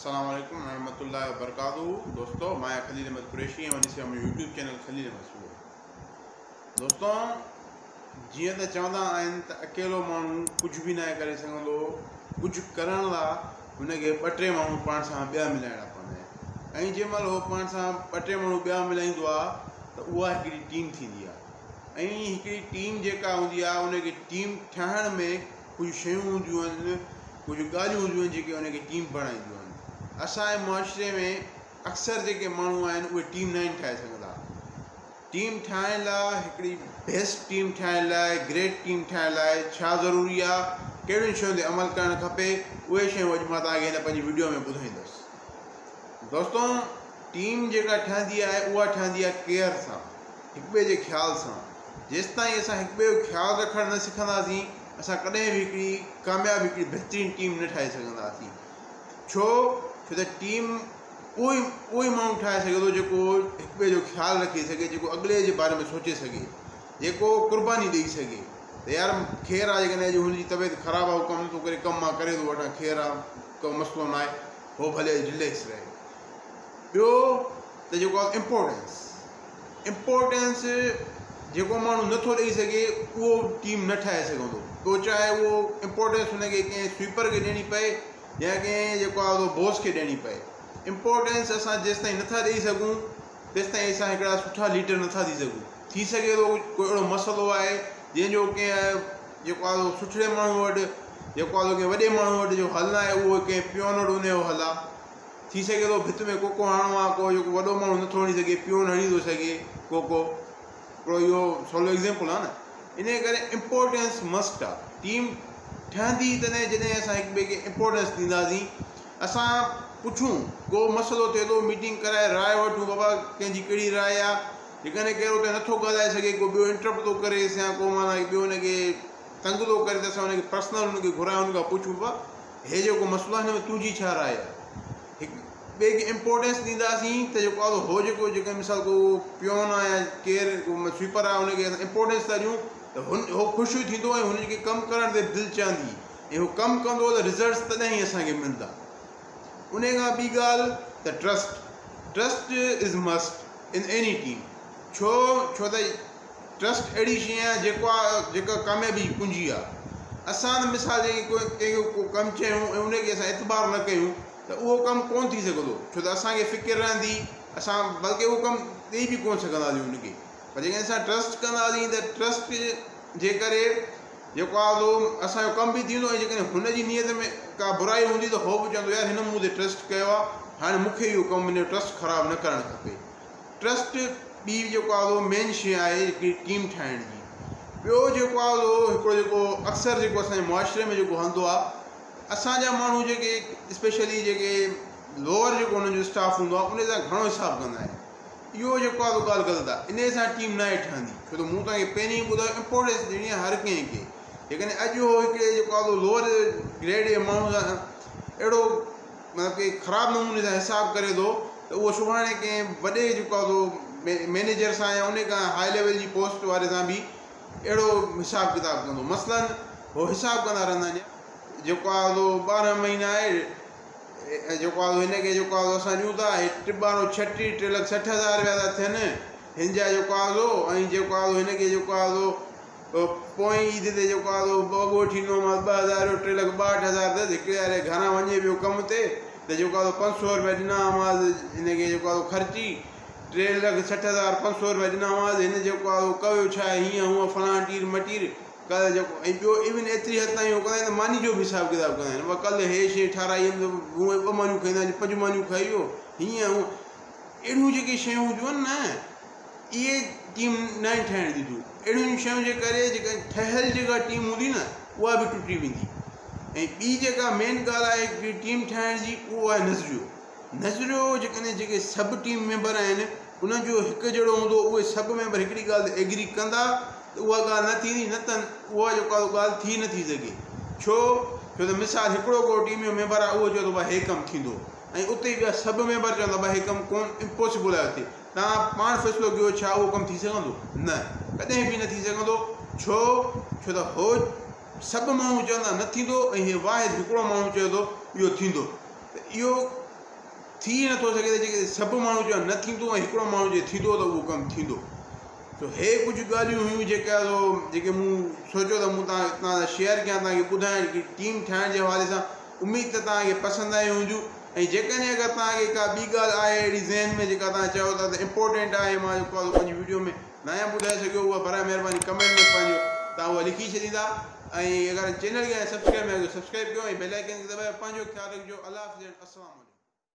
السلام عليڪم ورحمة الله وبرڪاته دوستو مان آهيان خليل احمد قريشي ۽ ڏسي منهنجو يوٽيوب چينل خليل احمد سومرو. دوستو جيئن ته چوندا آهن ته اڪيلو ماڻهو ڪجهه به ناهي ڪري سگهندو، ڪجهه ڪرڻ لاء هن کي ٻه ٽي ماڻهو پاڻ سان ٻيا ملائڻا پوندا آهن ۽ جنهن مهل هو پاڻ سان ٻه ٽي ماڻهو ٻيا ملائيندو آهي ته اها هڪڙي ٽيم ٿيندي آهي ۽ هڪڙي ٽيم جيڪا هوندي آهي ان کي ٽيم ٺاهڻ ۾ ڪجهه شيون هونديون آهن، ڪجهه ڳالهيون هونديون آهن جيڪي ان کي ٽيم بڻائينديون آهن. اسان جي معاشري ۾ اڪثر جيڪي ماڻهو آهن اهي ٽيم ناهن ٺاهي سگهندا. ٽيم ٺاهڻ لاء هڪڙي بيسٽ ٽيم ٺاهڻ لاء گريٽ ٽيم ٺاهڻ لاء ڇا ضروري آهي، ڪهڙين شين تي عمل ڪرڻ کپي، اهي شيون اڄ مان توهان کي هن پنهنجي وڊيو ۾ ٻڌائيندس. دوستو ٽيم جيڪا ٺهندي آهي اها ٺهندي آهي ڪيئر سان، هڪ ٻئي جي خيال سان. جيستائين اسان هڪ ٻئي جو خيال رکڻ نه سکنداسين اسان ڪڏهن به هڪڙي ڪامياب هڪڙي بهترين ٽيم نه ٺاهي سگهنداسين. ڇو؟ ڇو ته ٽيم اهو ئي اهو ئي ماڻهو ٺاهي سگهي ٿو جيڪو هڪ ٻئي جو خيال رکي سگهي، جيڪو اڳلي جي باري ۾ سوچي سگهي، جيڪو قرباني ڏئي سگهي ته يار خير آهي جيڪڏهن اڄ هن جي طبيعت خراب آهي هو ڪم نٿو ڪري ڪم مان ڪري ٿو وٺان خير آهي ڪو مسئلو ناهي هو ڀلي اڄ رليڪس رهي. ٻيو ته جيڪو آهي امپورٽنس، امپورٽنس جيڪو ماڻهو نٿو ڏئي سگهي اهو ٽيم نه ٺاهي سگهندو پوء چاهي اهو امپورٽنس هن کي ڪنهن سوئپر کي ڏيڻي پئي يا ڪنهن جيڪو آهي بوس کي ڏيڻي پئي. امپورٽنس اسان جيستائين نٿا ڏئي سگهون تيستائين اسان هڪڙا سٺا ليڊر نٿا ٿي سگهون. ٿي سگهي ٿو ڪو اهڙو مسئلو آهي جنهن جو ڪنهن جيڪو آهي سٺڙي ماڻهو وٽ جيڪو آهي ڪنهن وڏي ماڻهو وٽ جو حل ناهي اهو ڪنهن پيون وٽ ان جو حل آهي. ٿي سگهي ٿو ڀت ۾ ڪوڪو هڻڻو آهي ڪو جيڪو وڏو ماڻهو نٿو هڻي سگهي پيون هڻي ٿو سگهي ڪوڪو. هڪڙو اهو سولو ايگزامپل آهي نه. انهي ڪري امپورٽنس مسٽ آهي. ٽيم ٺهندي ئي تڏهن جڏهن اسان هڪ ٻئي کي امپورٽنس ڏينداسين. اسان پڇون ڪو مسئلو ٿئي ٿو ميٽنگ ڪرائي راء وٺون بابا ڪنهن جي ڪهڙي راء آهي. جيڪڏهن ڪير اتي نٿو ڳالهائي سگهي ڪو ٻيو انٽرپٽ ٿو ڪريس يا ڪو معنيٰ ٻيو هن کي تنگ ٿو ڪري ته اسان هن کي پرسنل هن کي گهرائي هن کان پڇون بابا هي جيڪو مسئلو آهي هن ۾ تنهنجي ڇا راء آهي. هڪ ٻئي کي امپورٽنس ڏينداسين ته جيڪو آهي هو جيڪو جيڪو مثال ڪو پيون آهي يا ڪير ڪو سوئپر آهي هن کي اسان امپورٽنس ٿا ڏيون ته هن هو خوش ٿيندو ۽ هن کي ڪم ڪرڻ تي دل چاهندي ۽ هو ڪم ڪندو ته رزلٽس تڏهن ئي اسان کي ملندا. ان کان ٻي ڳالهه ته trust, trust is must in any team. ڇو؟ ڇو ته ٽرسٽ اهڙي شيء آهي جيڪو جيڪا ڪاميابي جي ڪنجي آهي. اسان ته مثال جي ڪو ڪنهن کي ڪو ڪم چيون ۽ ان کي اسان اعتبار نه ڪيون ته اهو ڪم ڪونه ٿي سگهندو ڇو ته اسان کي فڪر رهندي اسان بلڪه اهو ڪم ڏئي به ڪونه سگهنداسين ان کي پر جيڪڏهن اسان ٽرسٽ ڪنداسين ته ٽرسٽ جي ڪري جيڪو آهي سو اسان جو ڪم به ٿيندو ۽ جيڪڏهن هن جي نيت ۾ ڪا برائي هوندي ته هو به چوندو يار هن مون تي ٽرسٽ ڪيو آهي هاڻي مون کي اهو ڪم هن جو ٽرسٽ خراب نه ڪرڻ کپي. ٽرسٽ ٻي جيڪو آهي سو مين شيء آهي هڪڙي ٽيم ٺاهڻ جي. ٻيو جيڪو آهي سو هڪڙو جيڪو اڪثر جيڪو اسان جي معاشري ۾ جيڪو هلندو آهي اسان جا ماڻهو جيڪي اسپيشلي جيڪي لوئر جيڪو انهن جو اسٽاف هوندو آهي ان سان گهڻو حساب ڪندا آهن. اهو جيڪو آهي سو ڳالهه غلط آهي. انهي سان ٽيم ناهي ٺهندي ڇو ته مون توهان کي پهرين ئي ٻڌايو امپورٽنس ڏيڻي آهي هر ڪنهن کي. جيڪڏهن اڄ هو هڪڙي جيڪو آهي سو لوئر گريڊ جي ماڻهو سان اهڙو مطلب ڪي خراب نموني سان حساب ڪري ٿو ته اهو سڀاڻي ڪنهن وڏي جيڪو آهي سو مئنيجر سان يا ان کان هاء ليول جي پوسٽ واري سان به اهڙو حساب ڪتاب ڪندو. مثلاً هو حساب ڪندا رهندا آهن جيڪو آهي سو 12 مهينا آهي جيڪو آهي سو هن کي جيڪو آهي سو اسان ڏيون ٿا هي ٽي ٻارهن ڇٽيهه ٽي لک سٺ هزار رپيا ٿا ٿين هن جا جيڪو آهي سو ۽ جيڪو آهي سو هن کي جيڪو آهي سو پوئين عيد تي جيڪو آهي سو وڳو وٺي ڏنومانس 2000 جو ٽي لک 62 هزار اٿس. هڪڙي واري گهران وڃي پيو ڪم تي ته جيڪو آهي سو 500 رپيا ڏنا هئامانس هن کي جيڪو آهي سو خرچي ٽي لک سٺ هزار پنج سؤ رپيا ڏنا هئامانس هن جيڪو آهي سو ڪيو ڇا هيئن هونئن فلاڻ ٽير مٽير ڪل جيڪو ۽ ٻيو ايون ايتري حد تائين هو ڪندا آهن ته ماني جو به حساب ڪتاب ڪندا آهن بابا ڪلهه هي شيء ٺاراهي هيم ته هونئن ٻه مانيون کائيندا اڄ پنج مانيون کائي ويو هيئن هونئن اهڙيون جيڪي شيون هونديون آهن نه اهي ٽيم ناهن ٺاهڻ ڏينديون. اهڙيون شيون جي ڪري جيڪا ٺهيل جيڪا ٽيم هوندي نه اها به ٽٽي ويندي. ۽ ٻي جيڪا مين ڳالهه آهي هڪڙي ٽيم ٺاهڻ جي اهو آهي نظريو. نظريو جيڪڏهن جيڪي سڀ ٽيم ميمبر آهن انهن جو هڪ جهڙو هوندو اهي سڀ ميمبر هڪڙي ڳالهه تي ايگري ڪندا ته اها ڳالهه نه ٿيندي نه ته اها جيڪا ڳالهه ٿي نه ٿي سگهي. ڇو؟ ڇو ته مثال هڪڙو ڪو ٽيم جو ميمبر آهي اهو چوي ٿو ڀاء هي ڪم ٿيندو ۽ اتي ئي ٻيا سڀ ميمبر چوندا ڀاء هي ڪم ڪون امپاسبل آهي اتي توهان پاڻ فيصلو ڪيو ڇا اهو ڪم ٿي سگهندو؟ نه ڪڏهن به نه ٿي سگهندو. ڇو؟ ڇو ته هو سڀ ماڻهو چوندا نه ٿيندو ۽ هي واحد هڪڙو ماڻهو چوي ٿو اهو ٿيندو ته اهو ٿي نٿو سگهي ته جيڪڏهن سڀ ماڻهو چون نه ٿيندو ۽ هڪڙو ماڻهو چئي ٿيندو ته اهو ڪم ٿيندو. سو هي ڪجهه ڳالهيون هيون جيڪا سو جيڪي مون سوچيو ته مون توهان سان شيئر ڪيان توهان کي ٻڌايان جيڪي ٽيم ٺاهڻ جي حوالي سان اميد ته توهان کي پسند آيون هونديون ۽ جيڪڏهن اگر توهان کي ڪا ٻي ڳالهه آهي اهڙي ذهن ۾ جيڪا توهان چاهيو ٿا ته امپورٽينٽ آهي مان جيڪو آهي پنهنجي ويڊيو ۾ ناهيان ٻڌائي سگهيو اها براء مهرباني ڪمينٽ ۾ پنهنجو توهان اها لکي ڇڏيندا ۽ اگر چينل کي سبسڪرائب نه ڪيو سبسڪرائب ڪيو ۽ بيل آئيڪن کي دٻايو پنهنجو خيال رکجو الله حافظ السلام عليڪم.